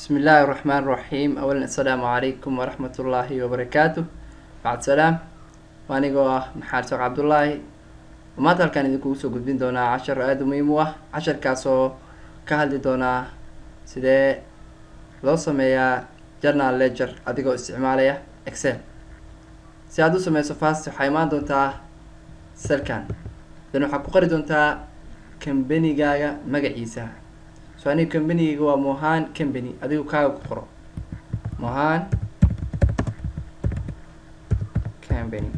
بسم الله الرحمن الرحيم. أولا السلام عليكم ورحمة الله وبركاته. بعد سلام, waanigoo ah Maxamed Sheekh Cabdullaahi. Maanta halkaan idinkugu soo gudbin doonaa cashar aada u muhiim u ah, casharkaasoo ka hadli doonaa sidee loo sameeyaa journal ledger adigoo isticmaalaya Excel. Si aad u sameyso, first waxaa imaan doontaa cellkan, then waxaad ku qori doontaa companygaaga magaciisa. So aniga companygayga waa Mohan Company, adigu kaaga ku qoro Mohan Company.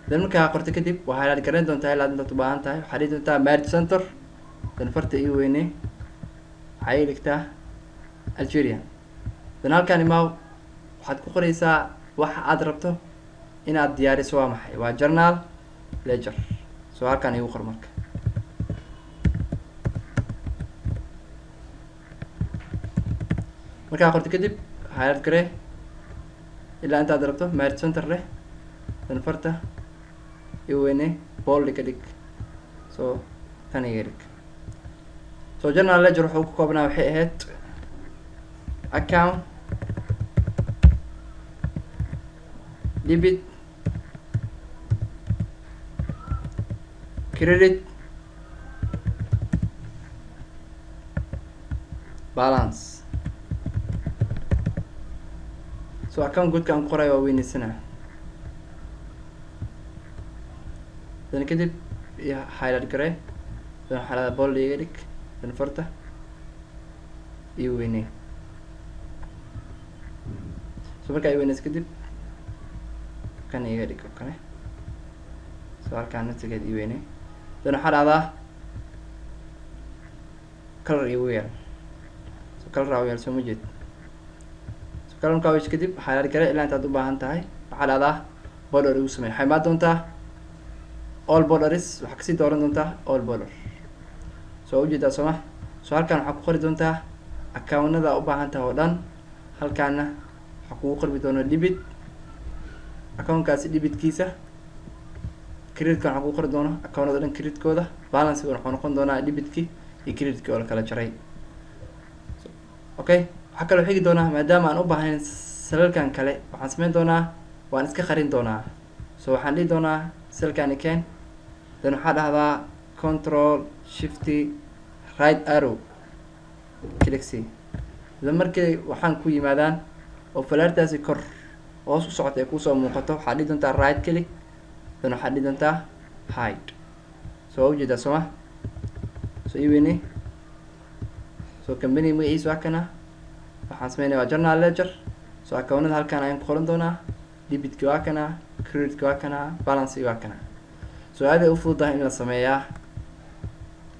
Then markaa qorto kadib, waxaad garan doontaa ilaa intaad u baahan tahay. Waxaad dhihi doontaa merge center, then farta ii weyne, waxaa ii dhigtaa Algeria. Then halkaan imaaw, waxaad ku qoreysaa waxa aad rabto inaad diyaariso. Waa maxay? Waa journal ledger. So halkaan igu qor. Marka markaa qorto kadib, highlight garee ilaa intaad rabto, merge center leh, then farta i weyne, bold ka dhig. So tan iga dhig. So journal ledger wuxuu ku koobnaa waxay ahayd account debit, credit, balance. So account guudka aan ku qorayo waa weyneysanaa. Then kadib iyo highlight garee, then waxaa lahada bold iga dhig, then farta iyo weyney. So markaa i weyneyso kadib, kan iga dhig oo kale. So halkaan naftigeed ii weyney, then waxaa dhahdaa color igu yeel. So color aa u yeel, soo ma jeed? So color markaa weys kadib, highlight garee ilaa intaad u baahan tahay, waxaa dhahdaa border igu samey. Waxay imaan doontaa all borders, waxaa kasii dooran doontaa all border. So waa ujeedaa, sooma? So halkan waxaa ku qori doontaa accountada u baahan tahay oo dhan. Halkaana waxaa kugu qorbi doona debit accountkaasi debitkiisa, creditkan waxaa kugu qori doona accountada dhan creditkooda, balancega wuxuu noqon doonaa debitkii iyo creditkii oo la kala jaray. Okay, waxaa kaloo xigi doonaa, maadaama aan u baahnayn cellalkan kale, waxaan sameyn doonaa waan iska qarin doonaa. So waxaan dhihi doonaa cellkani ken, then waxaa dhahdaa Control Shift right arrow click c. Then markay waxaan ku yimaadaan oo falaartaasi kor hoos u socota ay kusoo muuqato, waxaad dhihi doontaa right click, then waxaad dhihi doontaa hide. So waa ujeedaa, sooma? So ii weyne. So company magaciisa waa kana. Waxaan sameynaya waa journal ledger. So accountada halkaan ayaan ku qoran doonaa: debitki waa kana, creditki waa kana, balancegi waa kana. So aad ay u fududahay in la sameeyaa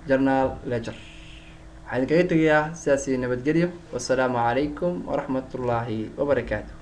journal ledger. Waxaan idinkaga tegayaa sidaasi nabadgelyo. Wassalaamu calaykum waraxmatullaahi wabarakaatu.